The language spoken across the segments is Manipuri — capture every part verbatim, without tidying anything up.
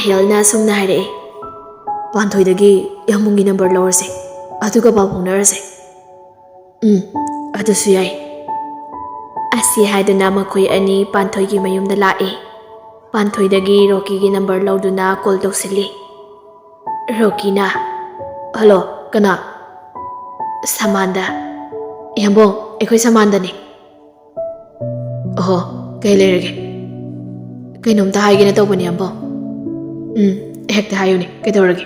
ꯃꯍꯦꯜꯅ ꯑꯁꯨꯝꯅ ꯍꯥꯏꯔꯛꯏ, "ꯄꯥꯟꯊꯣꯏꯗꯒꯤ ꯌꯥꯝꯕꯨꯡꯒꯤ ꯅꯝꯕꯔ ꯂꯧꯔꯁꯦ, ꯑꯗꯨꯒ ꯄꯥꯎ ꯐꯥꯎꯅꯔꯁꯦ꯫" "ꯎꯝ, ꯑꯗꯨꯁꯨ ꯌꯥꯏ꯫" ꯑꯁꯤ ꯍꯥꯏꯗꯨꯅ ꯃꯈꯣꯏ ꯑꯅꯤ ꯄꯥꯟꯊꯣꯏꯒꯤ ꯃꯌꯨꯝꯗ ꯂꯥꯛꯏ꯫ ꯄꯥꯟꯊꯣꯏꯗꯒꯤ ꯔꯣꯀꯤꯒꯤ ꯅꯝꯕꯔ ꯂꯧꯗꯨꯅ ꯀꯣꯜ ꯇꯧꯁꯤꯜꯂꯤ꯫ ꯔꯣꯀꯤꯅ, "ꯍꯜꯂꯣ, ꯀꯅꯥ?" "ꯁꯃꯥꯟꯗ꯫" "ꯌꯥꯝꯕꯨꯡ, ꯑꯩꯈꯣꯏ ꯁꯃꯥꯟꯗꯅꯤ꯫" "ꯑꯣꯍꯣ, ꯀꯩ ꯂꯩꯔꯒꯦ?" "ꯀꯩꯅꯣꯝꯇ ꯍꯥꯏꯒꯦꯅ ꯇꯧꯕꯅꯦ, ꯌꯥꯝꯕꯨꯡ꯫" "ꯎꯝ, ꯍꯦꯛꯇ ꯍꯥꯏꯌꯨꯅꯦ, ꯀꯩꯗꯧꯔꯒꯦ?"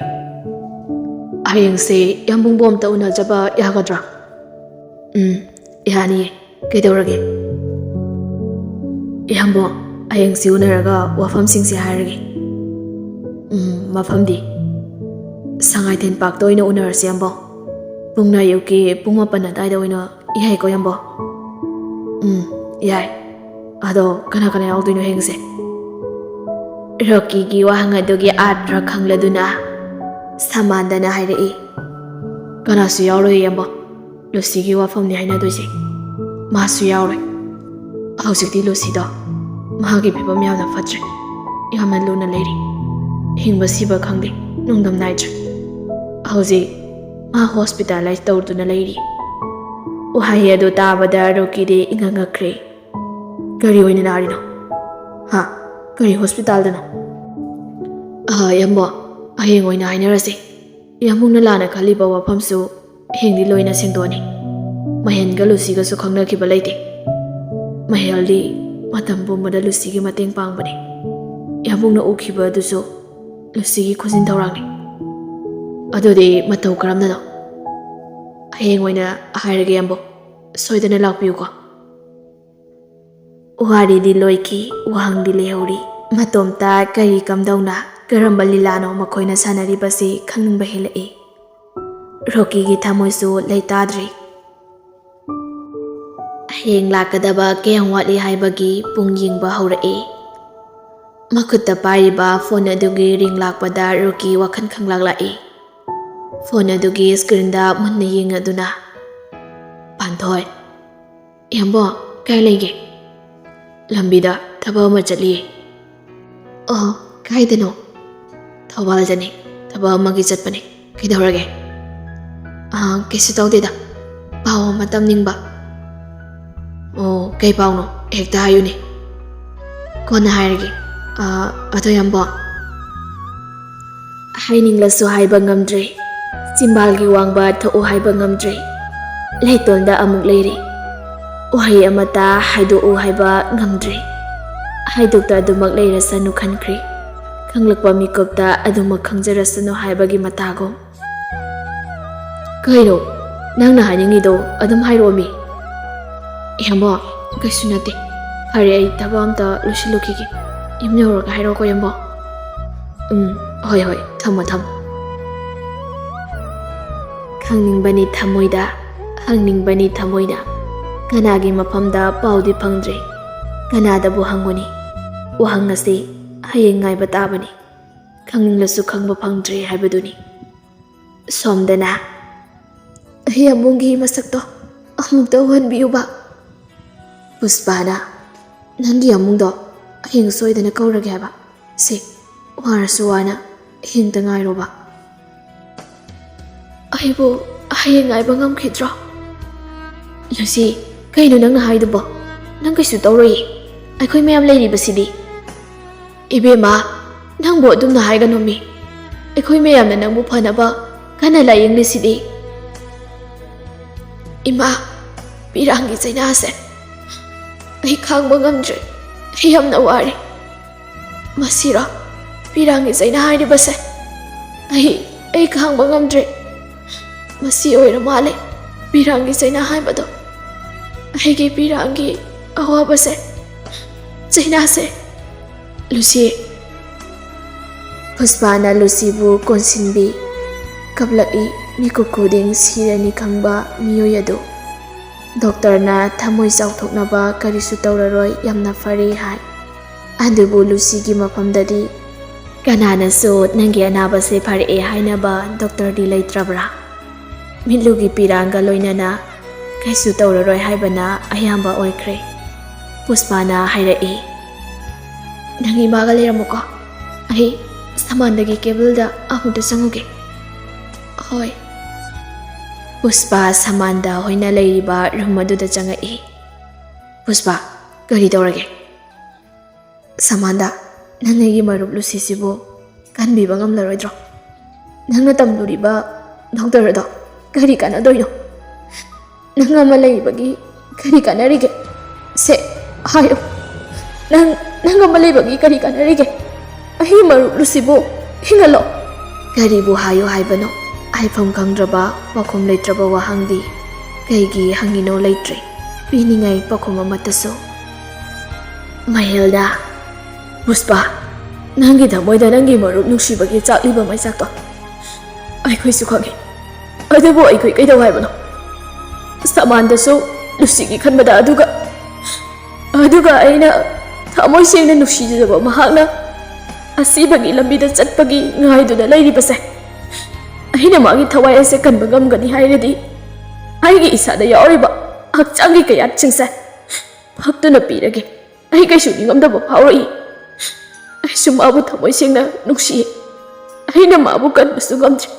"ꯍꯌꯦꯡꯁꯦ ꯌꯥꯝꯕꯨꯡꯕꯨ ꯑꯝꯇ ꯎꯅꯖꯕ ꯌꯥꯒꯗ꯭ꯔꯥ?" "ꯎꯝ, ꯌꯥꯅꯤꯌꯦ꯫ ꯀꯩꯗꯧꯔꯒꯦ?" "ꯌꯥꯝꯕꯨꯡ, ꯍꯌꯦꯡꯁꯤ ꯎꯅꯔꯒ ꯋꯥꯐꯝꯁꯤꯡꯁꯦ ꯍꯥꯏꯔꯒꯦ꯫" "ꯎꯝ, ꯃꯐꯝꯗꯤ?" "ꯁꯉꯥꯏꯊꯦꯟ ꯄꯥꯛꯇ ꯑꯣꯏꯅ ꯎꯅꯔꯁꯤ, ꯌꯥꯝꯕꯨꯡ꯫" "ꯄꯨꯡꯅ ꯑꯌꯨꯛꯀꯤ ꯄꯨꯡ ꯃꯥꯄꯟ ꯑꯗꯨꯋꯥꯏꯗ ꯑꯣꯏꯅ ꯌꯥꯏꯀꯣ, ꯌꯥꯝꯕꯨꯡ?" "ꯎꯝ, ꯌꯥꯏ꯫ ꯑꯗꯣ ꯀꯅꯥ ꯀꯅꯥ ꯌꯥꯎꯗꯣꯏꯅꯣ ꯍꯌꯦꯡꯁꯦ?" ꯔꯣꯀꯤꯒꯤ ꯋꯥꯍꯪ ꯑꯗꯨꯒꯤ ꯑꯥꯔꯊ ꯈꯪꯂꯗꯨꯅ ꯁꯃꯥꯟꯗꯅ ꯍꯥꯏꯔꯛꯏ, "ꯀꯅꯥꯁꯨ ꯌꯥꯎꯔꯣꯏ, ꯌꯥꯝꯕꯨꯡ꯫ ꯂꯨꯁꯤꯒꯤ ꯋꯥꯐꯝꯅꯤ ꯍꯥꯏꯅꯗꯣꯏꯁꯦ꯫ ꯃꯥꯁꯨ ꯌꯥꯎꯔꯣꯏ꯫" "ꯍꯧꯖꯤꯛꯇꯤ ꯂꯨꯁꯤꯗꯣ ꯃꯍꯥꯛꯀꯤ ꯐꯤꯕꯝ ꯌꯥꯝꯅ ꯐꯠꯇ꯭ꯔꯦ꯫ ꯌꯥꯝꯅ ꯂꯨꯅ ꯂꯩꯔꯤ꯫ ꯍꯤꯡꯕ ꯁꯤꯕ ꯈꯪꯗꯦ, ꯅꯨꯡꯗꯝ ꯅꯥꯏꯗ꯭ꯔꯦ꯫ ꯍꯧꯖꯤꯛ ꯃꯥ ꯍꯣꯁꯄꯤꯇꯥꯂꯥꯏꯁ ꯇꯧꯗꯨꯅ ꯂꯩꯔꯤ꯫" ꯋꯥꯍꯩ ꯑꯗꯨ ꯇꯥꯕꯗ ꯔꯣꯀꯤꯗꯤ ꯏꯉꯛ ꯉꯛꯈ꯭ꯔꯦ꯫ "ꯀꯔꯤ ꯑꯣꯏꯅ ꯅꯥꯔꯤꯅꯣ? ꯍꯥ? ꯀꯔꯤ ꯍꯣꯁꯄꯤꯇꯥꯜꯗꯅꯣ?" "ꯑ, ꯌꯥꯝꯕꯨꯡ, ꯍꯌꯦꯡ ꯑꯣꯏꯅ ꯍꯥꯏꯅꯔꯁꯤ꯫ ꯌꯥꯝꯕꯨꯡꯅ ꯂꯥꯟꯅ ꯈꯜꯂꯤꯕ ꯋꯥꯐꯝꯁꯨ ꯍꯌꯦꯡꯗꯤ ꯂꯣꯏꯅ ꯁꯦꯡꯗꯣꯛꯑꯅꯤ꯫ ꯃꯍꯦꯟꯒ ꯂꯨꯁꯤꯒꯁꯨ ꯈꯪꯅꯈꯤꯕ ꯂꯩꯇꯦ꯫ ꯃꯍꯦꯜꯗꯤ ꯃꯇꯝ ꯄꯨꯝꯕꯗ ꯂꯨꯁꯤꯒꯤ ꯃꯇꯦꯡ ꯄꯥꯡꯕꯅꯤ꯫ ꯌꯥꯝꯕꯨꯡꯅ ꯎꯈꯤꯕ ꯑꯗꯨꯁꯨ ꯂꯨꯁꯤꯒꯤ ꯈꯨꯖꯤꯟ ꯊꯧꯔꯥꯡꯅꯤ꯫ ꯑꯗꯨꯗꯤ ꯃꯇꯧ ꯀꯔꯝꯅꯅꯣ? ꯍꯌꯦꯡ ꯑꯣꯏꯅ ꯍꯥꯏꯔꯒꯦ, ꯌꯥꯝꯕꯨꯡ꯫ ꯁꯣꯏꯗꯅ ꯂꯥꯛꯄꯤꯌꯨꯀꯣ꯫" ꯋꯥꯔꯤꯗꯤ ꯂꯣꯏꯈꯤ, ꯋꯥꯍꯪꯗꯤ ꯂꯩꯍꯧꯔꯤ꯫ ꯃꯇꯣꯝꯇ ꯀꯔꯤ ꯀꯝꯗꯧꯅ, ꯀꯔꯝꯕ ꯂꯤꯂꯥꯅꯣ ꯃꯈꯣꯏꯅ ꯁꯥꯟꯅꯔꯤꯕꯁꯤ ꯈꯪꯅꯤꯡꯕ ꯍꯦꯜꯂꯛꯏ꯫ ꯔꯣꯀꯤꯒꯤ ꯊꯃꯣꯏꯁꯨ ꯂꯩꯇꯥꯗ꯭ꯔꯤ꯫ ꯍꯌꯦꯡ ꯂꯥꯛꯀꯗꯕ ꯀꯌꯥꯝ ꯋꯥꯠꯂꯤ ꯍꯥꯏꯕꯒꯤ ꯄꯨꯡ ꯌꯦꯡꯕ ꯍꯧꯔꯛꯏ꯫ ꯃꯈꯨꯠꯇ ꯄꯥꯏꯔꯤꯕ ꯐꯣꯟ ꯑꯗꯨꯒꯤ ꯔꯤꯡ ꯂꯥꯛꯄꯗ ꯔꯣꯀꯤ ꯋꯥꯈꯜ ꯈꯪꯂꯥꯛ ꯂꯥꯛꯏ꯫ ꯐꯣꯟ ꯑꯗꯨꯒꯤ ꯁ꯭ꯀ꯭ꯔꯤꯟꯗ ꯃꯨꯟꯅ ꯌꯦꯡꯂꯗꯨꯅ, "ꯄꯥꯟꯊꯣꯏ꯫" "ꯌꯥꯝꯕꯨꯡ, ꯀꯥꯏ ꯂꯩꯒꯦ?" "ꯂꯝꯕꯤꯗ ꯊꯕꯛ ꯑꯃ ꯆꯠꯂꯤꯌꯦ꯫" "ꯑꯣ, ꯀꯥꯏꯗꯅꯣ?" ꯊꯧꯕꯥꯜꯗꯅꯦ, ꯊꯕꯛ ꯑꯃꯒꯤ ꯆꯠꯄꯅꯦ꯫ ꯀꯩꯗꯧꯔꯒꯦ? ꯑꯥ, ꯀꯩꯁꯨ ꯇꯧꯗꯦꯗ, ꯄꯥꯎ ꯑꯃ ꯇꯝꯅꯤꯡꯕ꯫ ꯑꯣ, ꯀꯩ ꯄꯥꯎꯅꯣ? ꯍꯦꯛꯇ ꯍꯥꯏꯌꯨꯅꯦ꯫ ꯀꯣꯟꯅ ꯍꯥꯏꯔꯒꯦ꯫ ꯑꯥ, ꯑꯗꯣ ꯌꯥꯝꯕꯣ, ꯍꯥꯏꯅꯤꯡꯂꯁꯨ ꯍꯥꯏꯕ ꯉꯝꯗ꯭ꯔꯦ꯫ ꯆꯤꯝꯕꯥꯜꯒꯤ ꯋꯥꯡꯕ ꯊꯣꯛꯎ ꯍꯥꯏꯕ ꯉꯝꯗ꯭ꯔꯦ꯫ ꯂꯩꯇꯣꯟꯗ ꯑꯃꯨꯛ ꯂꯩꯔꯦ꯫ ꯋꯥꯍꯩ ꯑꯃꯠꯇ ꯍꯥꯏꯗꯣꯛꯎ ꯍꯥꯏꯕ ꯉꯝꯗ꯭ꯔꯦ꯫ ꯍꯥꯏꯗꯣꯛꯇ ꯑꯗꯨꯃꯛ ꯂꯩꯔꯁꯅꯨ ꯈꯟꯈ꯭ꯔꯦ꯫ ꯈꯪꯂꯛꯄ ꯃꯤꯀꯨꯞꯇ ꯑꯗꯨꯃꯛ ꯈꯪꯖꯔꯁꯅꯨ ꯍꯥꯏꯕꯒꯤ ꯃꯇꯥꯒꯨꯝ꯫ ꯀꯩꯅꯣ? ꯅꯪꯅ ꯍꯥꯏꯅꯤꯡꯉꯤꯗꯣ ꯑꯗꯨꯝ ꯍꯥꯏꯔꯛꯑꯣꯃꯤ꯫ ꯏꯌꯥꯝꯕ, ꯀꯩꯁꯨ ꯅꯠꯇꯦ꯫ ꯐꯔꯦ, ꯑꯩ ꯊꯕꯛ ꯑꯝꯇ ꯂꯣꯏꯁꯤꯜꯂꯨꯈꯤꯒꯦ꯫ ꯌꯨꯝ ꯌꯧꯔꯒ ꯍꯥꯏꯔꯛꯑꯣꯀꯣ, ꯏꯌꯥꯝꯕ꯫ ꯎꯝ, ꯍꯣꯏ, ꯍꯣꯏ, ꯊꯝꯃꯣ, ꯊꯝꯃꯣ꯫ ꯈꯪꯅꯤꯡꯕꯅꯤ ꯊꯃꯣꯏꯗ, ꯍꯪꯅꯤꯡꯕꯅꯤ ꯊꯃꯣꯏꯗ꯫ ꯀꯅꯥꯒꯤ ꯃꯐꯝꯗ ꯄꯥꯎꯗꯤ ꯐꯪꯗ꯭ꯔꯦ꯫ ꯀꯅꯥꯗꯕꯨ ꯍꯪꯉꯨꯅꯤ? ꯋꯥꯍꯪ ꯑꯁꯤ ꯍꯌꯦꯡ ꯉꯥꯏꯕ ꯇꯥꯕꯅꯤ꯫ ꯈꯪꯅꯤꯡꯂꯁꯨ ꯈꯪꯕ ꯐꯪꯗ꯭ꯔꯦ ꯍꯥꯏꯕꯗꯨꯅꯤ꯫ ꯁꯣꯝꯗꯅ, "ꯑꯩ ꯌꯥꯝꯕꯨꯡꯒꯤ ꯃꯁꯛꯇꯣ ꯑꯃꯨꯛꯇ ꯎꯍꯟꯕꯤꯌꯨꯕ꯫" ꯄꯨꯁꯄꯥꯅ, "ꯅꯪꯒꯤ ꯌꯥꯝꯕꯨꯡꯗꯣ ꯍꯌꯦꯡ ꯁꯣꯏꯗꯅ ꯀꯧꯔꯒꯦ ꯍꯥꯏꯕ꯫ ꯁꯦ, ꯋꯥꯔꯁꯨ ꯋꯥꯅ ꯍꯌꯦꯡꯇ ꯉꯥꯏꯔꯣꯕ꯫" "ꯑꯩꯕꯨ ꯍꯌꯦꯡ ꯉꯥꯏꯕ ꯉꯝꯈꯤꯗ꯭ꯔꯣ?" "ꯂꯨꯁꯤ, ꯀꯩꯅꯣ ꯅꯪꯅ ꯍꯥꯏꯗꯨꯕꯣ? ꯅꯪ ꯀꯩꯁꯨ ꯇꯧꯔꯣꯏꯌꯦ꯫ ꯑꯩꯈꯣꯏ ꯃꯌꯥꯝ ꯂꯩꯔꯤꯕꯁꯤꯗꯤ꯫" "ꯏꯕꯦꯝꯃ, ꯅꯪꯕꯨ ꯑꯗꯨꯝꯅ ꯍꯥꯏꯒꯅꯨꯃꯤ꯫ ꯑꯩꯈꯣꯏ ꯃꯌꯥꯝꯅ ꯅꯪꯕꯨ ꯐꯅꯕ ꯀꯟꯅ ꯂꯥꯌꯦꯡꯂꯤꯁꯤꯗꯤ꯫" "ꯏꯃꯥ, ꯄꯤꯔꯥꯡꯒꯤ ꯆꯩꯅꯥꯁꯦ ꯑꯩ ꯈꯥꯡꯕ ꯉꯝꯗ꯭ꯔꯦ꯫ ꯑꯩ ꯌꯥꯝꯅ ꯋꯥꯔꯦ꯫" "ꯃꯁꯤꯔꯣ ꯄꯤꯔꯥꯡꯒꯤ ꯆꯩꯅꯥ ꯍꯥꯏꯔꯤꯕꯁꯦ? ꯑꯩ, ꯑꯩ ꯈꯥꯡꯕ ꯉꯝꯗ꯭ꯔꯦ꯫ ꯃꯁꯤ ꯑꯣꯏꯔ ꯃꯥꯜꯂꯦ ꯄꯤꯔꯥꯡꯒꯤ ꯆꯩꯅꯥ ꯍꯥꯏꯕꯗꯣ꯫ ꯑꯩꯒꯤ ꯄꯤꯔꯥꯡꯒꯤ ꯑꯋꯥꯕꯁꯦ, ꯆꯩꯅꯥꯁꯦ꯫" "ꯂꯨꯁꯤ꯫" ꯄꯨꯁꯄꯥꯅ ꯂꯨꯁꯤꯕꯨ ꯀꯣꯟꯁꯤꯟꯕꯤ꯫ ꯀꯞꯂꯛꯏ꯫ ꯃꯤꯀꯨꯞ ꯈꯨꯗꯤꯡ ꯁꯤꯔꯅꯤ ꯈꯪꯕ ꯃꯤꯑꯣꯏ ꯑꯗꯨ꯫ ꯗꯣꯛꯇꯔꯅ ꯊꯃꯣꯏ ꯆꯥꯎꯊꯣꯛꯅꯕ ꯀꯔꯤꯁꯨ ꯇꯧꯔꯔꯣꯏ, ꯌꯥꯝꯅ ꯐꯔꯦ ꯍꯥꯏ꯫ ꯑꯗꯨꯕꯨ ꯂꯨꯁꯤꯒꯤ ꯃꯐꯝꯗꯗꯤ ꯀꯅꯥꯅꯁꯨ ꯅꯪꯒꯤ ꯑꯅꯥꯕꯁꯦ ꯐꯔꯛꯑꯦ ꯍꯥꯏꯅꯕ ꯗꯣꯛꯇꯔꯗꯤ ꯂꯩꯇ꯭ꯔꯕ꯭ꯔꯥ? ꯃꯤꯠꯂꯨꯒꯤ ꯄꯤꯔꯥꯡꯒ ꯂꯣꯏꯅꯅ ꯀꯩꯁꯨ ꯇꯧꯔꯔꯣꯏ ꯍꯥꯏꯕꯅ ꯑꯌꯥꯝꯕ ꯑꯣꯏꯈ꯭ꯔꯦ꯫ ꯄꯨꯁꯄꯥꯅ ꯍꯥꯏꯔꯛꯏ, "ꯅꯪ ꯏꯃꯥꯒ ꯂꯩꯔꯝꯃꯨꯀꯣ, ꯑꯩ ꯁꯃꯥꯟꯗꯒꯤ ꯀꯦꯕꯜꯗ ꯑꯃꯨꯛꯇ ꯆꯪꯉꯨꯒꯦ꯫ ꯍꯣꯏ꯫ ꯄꯨꯁꯄꯥ ꯁꯃꯥꯟꯗ ꯍꯣꯏꯅ ꯂꯩꯔꯤꯕ ꯔꯨꯝ ꯑꯗꯨꯗ ꯆꯪꯉꯛꯏ꯫ "ꯄꯨꯁꯄꯥ, ꯀꯔꯤ ꯇꯧꯔꯒꯦ?" "ꯁꯃꯥꯟꯗ, ꯅꯪ ꯑꯩꯒꯤ ꯃꯔꯨꯞ ꯂꯨꯁꯤꯁꯤꯕꯨ ꯀꯟꯕꯤꯕ ꯉꯝꯂꯔꯣꯏꯗ꯭ꯔꯣ? ꯅꯪꯅ ꯇꯝꯂꯨꯔꯤꯕ ꯗꯣꯛꯇꯔ ꯑꯗꯣ ꯀꯔꯤ ꯀꯥꯟꯅꯗꯣꯏꯅꯣ? ꯅꯪ ꯑꯃ ꯂꯩꯕꯒꯤ ꯀꯔꯤ ꯀꯥꯟꯅꯔꯤꯒꯦ? ꯁꯦ, ꯍꯥꯏꯌꯨ꯫ ꯅꯪ, ꯅꯪ ꯑꯃ ꯂꯩꯕꯒꯤ ꯀꯔꯤ ꯀꯥꯟꯅꯔꯤꯒꯦ? ꯑꯩꯒꯤ ꯃꯔꯨꯞ ꯂꯨꯁꯤꯕꯨ ꯍꯤꯡꯍꯜꯂꯣ꯫" ꯀꯔꯤꯕꯨ ꯍꯥꯏꯌꯨ ꯍꯥꯏꯕꯅꯣ? ꯍꯥꯏꯐꯝ ꯈꯪꯗ꯭ꯔꯕ, ꯄꯥꯎꯈꯨꯝ ꯂꯩꯇ꯭ꯔꯕ ꯋꯥꯍꯪꯗꯤ ꯀꯩꯒꯤ ꯍꯪꯉꯤꯅꯣ ꯂꯩꯇ꯭ꯔꯦ꯫ ꯄꯤꯅꯤꯡꯉꯥꯏ ꯄꯥꯎꯈꯨꯝ ꯑꯃꯠꯇꯁꯨ꯫ ꯃꯍꯦꯜꯗ, "ꯄꯨꯁꯄꯥ, ꯅꯪꯒꯤ ꯊꯃꯣꯏꯗ ꯅꯪꯒꯤ ꯃꯔꯨꯞ ꯅꯨꯡꯁꯤꯕꯒꯤ ꯆꯥꯛꯂꯤꯕ ꯃꯩꯆꯥꯛꯇꯣ ꯑꯩꯈꯣꯏꯁꯨ ꯈꯪꯉꯤ꯫ ꯑꯗꯨꯕꯨ ꯑꯩꯈꯣꯏ ꯀꯩꯗꯧ ꯍꯥꯏꯕꯅꯣ? ꯁꯃꯥꯟꯗꯁꯨ ꯂꯨꯁꯤꯒꯤ ꯈꯟꯕꯗ, ꯑꯗꯨꯒ, ꯑꯗꯨꯒ ꯑꯩꯅ ꯊꯃꯣꯏ ꯁꯦꯡꯅ ꯅꯨꯡꯁꯤꯖꯕ ꯃꯍꯥꯛꯅ ꯑꯁꯤꯕꯒꯤ ꯂꯝꯕꯤꯗ ꯆꯠꯄꯒꯤ ꯉꯥꯏꯗꯨꯅ ꯂꯩꯔꯤꯕꯁꯦ, ꯑꯩꯅ ꯃꯥꯒꯤ ꯊꯋꯥꯏ ꯑꯁꯦ ꯀꯟꯕ ꯉꯝꯒꯅꯤ ꯍꯥꯏꯔꯗꯤ, ꯑꯩꯒꯤ ꯏꯁꯥꯗ ꯌꯥꯎꯔꯤꯕ ꯍꯛꯆꯥꯡꯒꯤ ꯀꯌꯥꯠꯁꯤꯡꯁꯦ ꯐꯛꯇꯨꯅ ꯄꯤꯔꯒꯦ꯫ ꯑꯩ ꯀꯩꯁꯨ ꯅꯤꯡꯉꯝꯗꯕ ꯐꯥꯎꯔꯛꯏ꯫ ꯑꯩꯁꯨ ꯃꯥꯕꯨ ꯊꯃꯣꯏ ꯁꯦꯡꯅ ꯅꯨꯡꯁꯤꯌꯦ꯫ ꯑꯩꯅ ꯃꯥꯕꯨ ꯀꯟꯕꯁꯨ ꯉꯝꯗ꯭ꯔꯦ꯫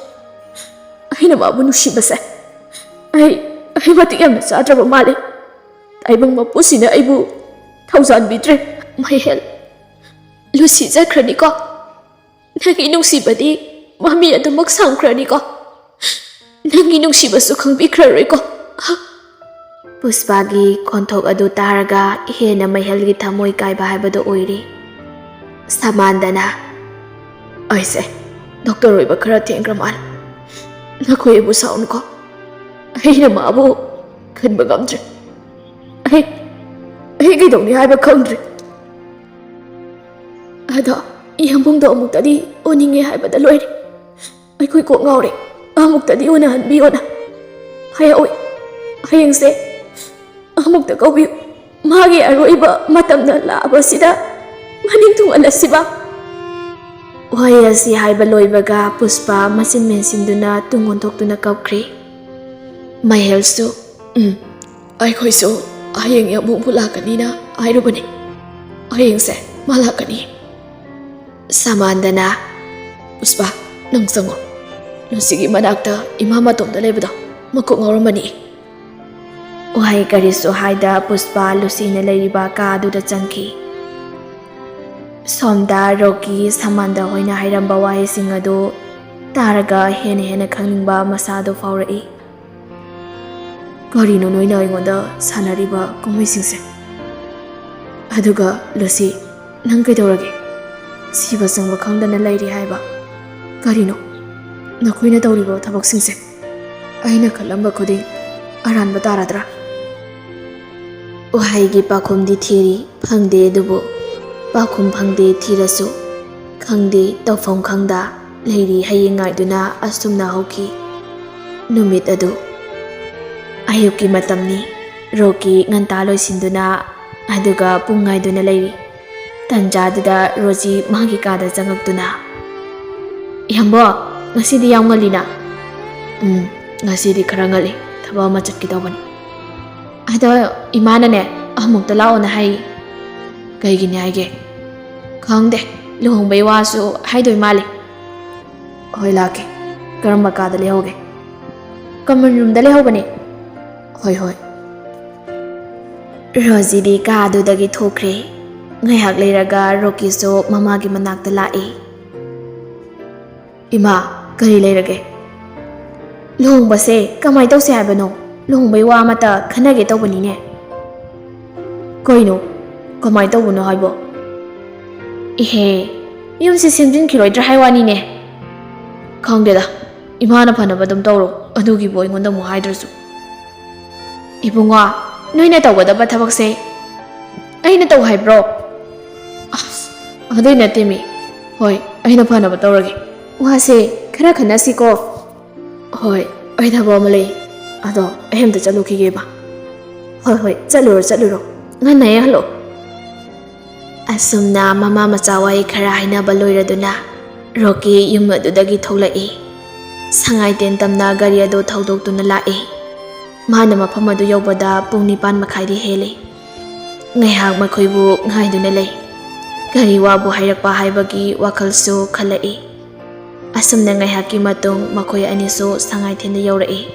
ꯑꯩꯅ ꯃꯥꯕꯨ ꯅꯨꯡꯁꯤꯕꯁꯦ, ꯑꯩ, ꯑꯩ ꯃꯇꯤꯛ ꯌꯥꯝꯅ ꯆꯥꯗ꯭ꯔꯕ ꯃꯥꯜꯂꯦ꯫ ꯇꯥꯏꯕꯪ ꯃꯄꯨꯁꯤꯅ ꯑꯩꯕꯨ ꯊꯧꯖꯥꯟꯕꯤꯗ꯭ꯔꯦ꯫" "ꯃꯍꯦꯜ, ꯂꯨꯁꯤ ꯆꯠꯈ꯭ꯔꯅꯤꯀꯣ? ꯅꯪꯒꯤ ꯅꯨꯡꯁꯤꯕꯗꯤ ꯃꯃꯤ ꯑꯗꯨꯃꯛ ꯁꯥꯡꯈ꯭ꯔꯅꯤꯀꯣ? ꯅꯪꯒꯤ ꯅꯨꯡꯁꯤꯕꯁꯨ ꯈꯪꯕꯤꯈ꯭ꯔꯔꯣꯏꯀꯣ?" ꯄꯨꯁꯄꯥꯒꯤ ꯈꯣꯟꯊꯣꯛ ꯑꯗꯨ ꯇꯥꯔꯒ ꯍꯦꯟꯅ ꯃꯍꯦꯜꯒꯤ ꯊꯃꯣꯏ ꯀꯥꯏꯕ ꯍꯥꯏꯕꯗꯨ ꯑꯣꯏꯔꯦ꯫ ꯁꯃꯥꯟꯗꯅ, "ꯑꯩꯁꯦ ꯗꯣꯛꯇꯔ ꯑꯣꯏꯕ ꯈꯔ ꯊꯦꯡꯈ꯭ꯔ ꯃꯥꯜꯂꯦ꯫ ꯅꯈꯣꯏ ꯑꯩꯕꯨ ꯁꯥꯎꯅꯨꯀꯣ꯫ ꯑꯩꯅ ꯃꯥꯕꯨ ꯈꯟꯕ ꯉꯝꯗ꯭ꯔꯦ꯫ ꯑꯩ, ꯑꯩ ꯀꯩꯗꯧꯅꯤ ꯍꯥꯏꯕ ꯈꯪꯗ꯭ꯔꯦ꯫ ꯑꯗꯣ ꯌꯥꯝꯕꯨꯡꯗꯣ ꯑꯃꯨꯛꯇꯗꯤ ꯎꯅꯤꯡꯉꯦ ꯍꯥꯏꯕꯗ ꯂꯣꯏꯔꯦ꯫ ꯑꯩꯈꯣꯏ ꯀꯣꯛ ꯉꯥꯎꯔꯦ꯫ ꯑꯃꯨꯛꯇꯗꯤ ꯎꯅꯍꯟꯕꯤꯌꯣꯅ ꯍꯥꯏꯔꯛꯑꯣꯏ꯫ ꯍꯌꯦꯡꯁꯦ ꯑꯃꯨꯛꯇ ꯀꯧꯕꯤꯌꯨ꯫ ꯃꯥꯒꯤ ꯑꯔꯣꯏꯕ ꯃꯇꯝꯗ ꯂꯥꯛꯑꯕꯁꯤꯗ ꯃꯅꯤꯡ ꯊꯨꯡꯍꯜꯂꯁꯤꯕ꯫" ꯋꯥꯍꯩ ꯑꯁꯤ ꯍꯥꯏꯕ ꯂꯣꯏꯕꯒ ꯄꯨꯁꯄꯥ ꯃꯆꯤꯟ ꯃꯦꯟꯁꯤꯟꯗꯨꯅ ꯇꯨꯡ ꯑꯣꯟꯊꯣꯛꯇꯨꯅ ꯀꯞꯈ꯭ꯔꯦ꯫ ꯃꯍꯦꯜꯁꯨ, "ꯎꯝ, ꯑꯩꯈꯣꯏꯁꯨ ꯍꯌꯦꯡ ꯌꯥꯝꯕꯨꯡꯕꯨ ꯂꯥꯛꯀꯅꯤꯅ ꯍꯥꯏꯔꯨꯕꯅꯤ꯫ ꯍꯌꯦꯡꯁꯦ ꯃꯥ ꯂꯥꯛꯀꯅꯤ꯫" ꯁꯃꯥꯟꯗꯅ, "ꯄꯨꯁꯄꯥ, ꯅꯪ ꯆꯪꯉꯣ꯫ ꯂꯨꯁꯤꯒꯤ ꯃꯅꯥꯛꯇ ꯏꯃꯥ ꯃꯇꯣꯝꯇ ꯂꯩꯕꯗꯣ ꯃꯀꯣꯛ ꯉꯥꯎꯔꯝꯃꯅꯤ꯫" ꯋꯥꯍꯩ ꯀꯔꯤꯁꯨ ꯍꯥꯏꯗ ꯄꯨꯁꯄꯥ ꯂꯨꯁꯤꯅ ꯂꯩꯔꯤꯕ ꯀꯥ ꯑꯗꯨꯗ ꯆꯪꯈꯤ꯫ ꯁꯣꯝꯗ ꯔꯣꯀꯤ ꯁꯃꯥꯟꯗ ꯍꯣꯏꯅ ꯍꯥꯏꯔꯝꯕ ꯋꯥꯍꯩꯁꯤꯡ ꯑꯗꯨ ꯇꯥꯔꯒ ꯍꯦꯟꯅ ꯍꯦꯟꯅ ꯈꯪꯅꯤꯡꯕ ꯃꯁꯥꯗꯨ ꯐꯥꯎꯔꯛꯏ꯫ "ꯀꯔꯤꯅꯣ ꯅꯣꯏꯅ ꯑꯩꯉꯣꯟꯗ ꯁꯥꯟꯅꯔꯤꯕ ꯀꯨꯝꯍꯩꯁꯤꯡꯁꯦ? ꯑꯗꯨꯒ ꯂꯨꯁꯤ, ꯅꯪ ꯀꯩꯗꯧꯔꯒꯦ? ꯁꯤꯕ ꯆꯪꯕ ꯈꯪꯗꯅ ꯂꯩꯔꯤ ꯍꯥꯏꯕ? ꯀꯔꯤꯅꯣ ꯅꯈꯣꯏꯅ ꯇꯧꯔꯤꯕ ꯊꯕꯛꯁꯤꯡꯁꯦ? ꯑꯩꯅ ꯈꯜꯂꯝꯕ ꯈꯨꯗꯤꯡ ꯑꯔꯥꯟꯕ ꯇꯥꯔꯗ꯭ꯔꯥ?" ꯋꯥꯍꯩꯒꯤ ꯄꯥꯎꯈꯨꯝꯗꯤ ꯊꯤꯔꯤ ꯐꯪꯗꯦ, ꯑꯗꯨꯕꯨ ꯄꯥꯎꯈꯨꯝ ꯐꯪꯗꯦ ꯊꯤꯔꯁꯨ ꯈꯪꯗꯦ ꯇꯧꯐꯝ ꯈꯪꯗ ꯂꯩꯔꯤ ꯍꯌꯦꯡ ꯉꯥꯏꯗꯨꯅ ꯑꯁꯨꯝꯅ ꯍꯧꯈꯤ꯫ ꯅꯨꯃꯤꯠ ꯑꯗꯨ ꯑꯌꯨꯛꯀꯤ ꯃꯇꯝꯅꯤ꯫ ꯔꯣꯀꯤ ꯉꯟꯇꯥ ꯂꯣꯏꯁꯤꯟꯗꯨꯅ ꯑꯗꯨꯒ ꯄꯨꯡ ꯉꯥꯏꯗꯨꯅ ꯂꯩꯔꯤ꯫ ꯇꯟꯖꯥꯗꯨꯗ ꯔꯣꯖꯤ ꯃꯥꯒꯤ ꯀꯥꯗ ꯆꯪꯉꯛꯇꯨꯅ, "ꯏꯌꯥꯝꯕꯣ, ꯉꯁꯤꯗꯤ ꯌꯥꯝ ꯉꯜꯂꯤꯅ?" "ꯎꯝ, ꯉꯁꯤꯗꯤ ꯈꯔ ꯉꯜꯂꯤ, ꯊꯕꯛ ꯑꯃ ꯆꯠꯀꯦ ꯇꯧꯕꯅꯤ꯫" "ꯑꯗꯣ ꯏꯃꯥꯅꯅꯦ ꯑꯃꯨꯛꯇ ꯂꯥꯛꯑꯣꯅ ꯍꯥꯏ꯫" "ꯀꯩꯒꯤꯅꯤ ꯍꯥꯏꯒꯦ?" "ꯈꯪꯗꯦ, ꯂꯨꯍꯣꯡꯕꯩ ꯋꯥꯁꯨ ꯍꯥꯏꯗꯣꯏ ꯃꯥꯜꯂꯤ꯫" "ꯍꯣꯏ, ꯂꯥꯛꯀꯦ꯫ ꯀꯔꯝꯕ ꯀꯥꯗ ꯂꯩꯍꯧꯒꯦ?" "ꯀꯃꯟ ꯔꯨꯝꯗ ꯂꯩꯍꯧꯕꯅꯦ꯫" "ꯍꯣꯏ, ꯍꯣꯏ꯫" ꯔꯣꯖꯤꯗꯤ ꯀꯥ ꯑꯗꯨꯗꯒꯤ ꯊꯣꯛꯈ꯭ꯔꯦ꯫ ꯉꯥꯏꯍꯥꯛ ꯂꯩꯔꯒ ꯔꯣꯀꯤꯁꯨ ꯃꯃꯥꯒꯤ ꯃꯅꯥꯛꯇ ꯂꯥꯛꯏ꯫ "ꯏꯃꯥ, ꯀꯔꯤ ꯂꯩꯔꯒꯦ?" "ꯂꯨꯍꯣꯡꯕꯁꯦ ꯀꯃꯥꯏ ꯇꯧꯁꯦ ꯍꯥꯏꯕꯅꯣ? ꯂꯨꯍꯣꯡꯕꯩ ꯋꯥ ꯑꯃꯇ ꯈꯟꯅꯒꯦ ꯇꯧꯕꯅꯤꯅꯦ꯫" "ꯀꯩꯅꯣ? ꯀꯃꯥꯏ ꯇꯧꯕꯅꯣ ꯍꯥꯏꯕꯣ?" "ꯏꯍꯦ, ꯌꯨꯝꯁꯦ ꯁꯦꯝꯖꯤꯟꯈꯤꯔꯣꯏꯗ꯭ꯔꯥ ꯍꯥꯏ ꯋꯥꯅꯤꯅꯦ꯫" "ꯈꯪꯗꯦꯗ, ꯏꯃꯥꯅ ꯐꯅꯕ ꯑꯗꯨꯝ ꯇꯧꯔꯣ, ꯑꯗꯨꯒꯤꯕꯨ ꯑꯩꯉꯣꯟꯗ ꯑꯃꯨꯛ ꯍꯥꯏꯗ꯭ꯔꯁꯨ꯫" "ꯏꯕꯨꯡꯉꯣ, ꯅꯣꯏꯅ ꯇꯧꯒꯗꯕ ꯊꯕꯛꯁꯦ ꯑꯩꯅ ꯇꯧ ꯍꯥꯏꯕ꯭ꯔꯣ?" "ꯑꯁ, ꯑꯗꯨꯏ ꯅꯠꯇꯦꯃꯤ꯫ ꯍꯣꯏ, ꯑꯩꯅ ꯐꯅꯕ ꯇꯧꯔꯒꯦ꯫ ꯋꯥꯁꯦ ꯈꯔ ꯈꯟꯅꯁꯤꯀꯣ꯫" "ꯍꯣꯏ, ꯑꯩ ꯊꯕꯛ ꯑꯃ ꯂꯩ꯫ ꯑꯗꯣ ꯑꯩ ꯑꯝꯇ ꯆꯠꯂꯨꯈꯤꯒꯦꯕ꯫" "ꯍꯣꯏ, ꯍꯣꯏ, ꯆꯠꯂꯨꯔꯣ, ꯆꯠꯂꯨꯔꯣ꯫ ꯉꯟꯅ ꯍꯦꯛ ꯍꯜꯂꯛꯑꯣ꯫" ꯑꯁꯨꯝꯅ ꯃꯃꯥ ꯃꯆꯥ ꯋꯥꯔꯤ ꯈꯔ ꯍꯥꯏꯅꯕ ꯂꯣꯏꯔꯗꯨꯅ ꯔꯣꯀꯤ ꯌꯨꯝ ꯑꯗꯨꯗꯒꯤ ꯊꯣꯛꯂꯛꯏ꯫ ꯁꯉꯥꯏ ꯇꯦꯟꯇꯝꯅ ꯒꯥꯔꯤ ꯑꯗꯨ ꯊꯧꯗꯣꯛꯇꯨꯅ ꯂꯥꯛꯏ꯫ ꯃꯥꯅ ꯃꯐꯝ ꯑꯗꯨ ꯌꯧꯕꯗ ꯄꯨꯡ ꯅꯤꯄꯥꯟ ꯃꯈꯥꯏꯗꯤ ꯍꯦꯜꯂꯤ꯫ ꯉꯥꯏꯍꯥꯛ ꯃꯈꯣꯏꯕꯨ ꯉꯥꯏꯗꯨꯅ ꯂꯩ꯫ ꯀꯔꯤ ꯋꯥꯕꯨ ꯍꯥꯏꯔꯛꯄ ꯍꯥꯏꯕꯒꯤ ꯋꯥꯈꯜꯁꯨ ꯈꯜꯂꯛꯏ꯫ ꯑꯁꯨꯝꯅ ꯉꯥꯏꯍꯥꯛꯀꯤ ꯃꯇꯨꯡ ꯃꯈꯣꯏ ꯑꯅꯤꯁꯨ ꯁꯉꯥꯏꯊꯦꯜꯗ ꯌꯧꯔꯛꯏ꯫